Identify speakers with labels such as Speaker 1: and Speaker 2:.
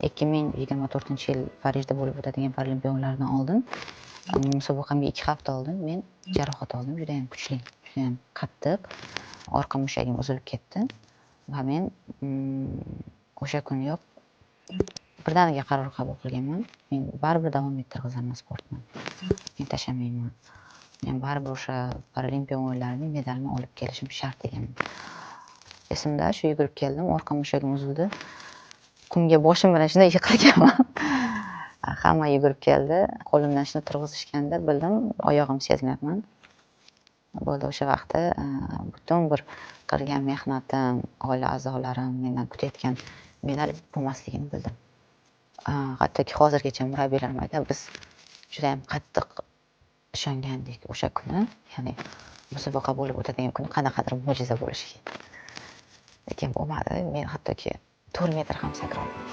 Speaker 1: 2024-yil Parijda bo'lib o'tadigan Paralimpiya o'yinlaridan oldin, musobaqamga 2 hafta oldin men jarohat oldim. Judayam kuchli, judayam qattiq. Orqa mushagim uzilib ketdi va men o'sha kuniyoq birdaniga qaror qabul qilganman. Men baribir davom ettirg'izaman sportni. Men tashlamayman. Men baribir o'sha Paralimpiya o'yinlarining medalini olib kelishim shart deganman. Esimda, shu yugurib keldim, orqa mushagim uzildi. Qumga boshim bilan shunday yiqilganman. Hamma yugurib keldi. Qo'limdan shuni turg'izishganda bildim, oyog'imni sezmayapman. Bo'ldi, o'sha vaqtda butun bir qilgan mehnatim, oila a'zolarim mendan kutayotgan medal bo'lmasligini bildim. Hattoki hozirgacha murabbiylarim aytadi, biz judayam qattiq ishongandik o'sha kuni, ya'ni musobaqa bo'lib o'tadigan kuni qanaqadir mo'jiza bo'lishiga. Lekin bo'lmadi. Men hattoki 4 metr ham sakrolmadim.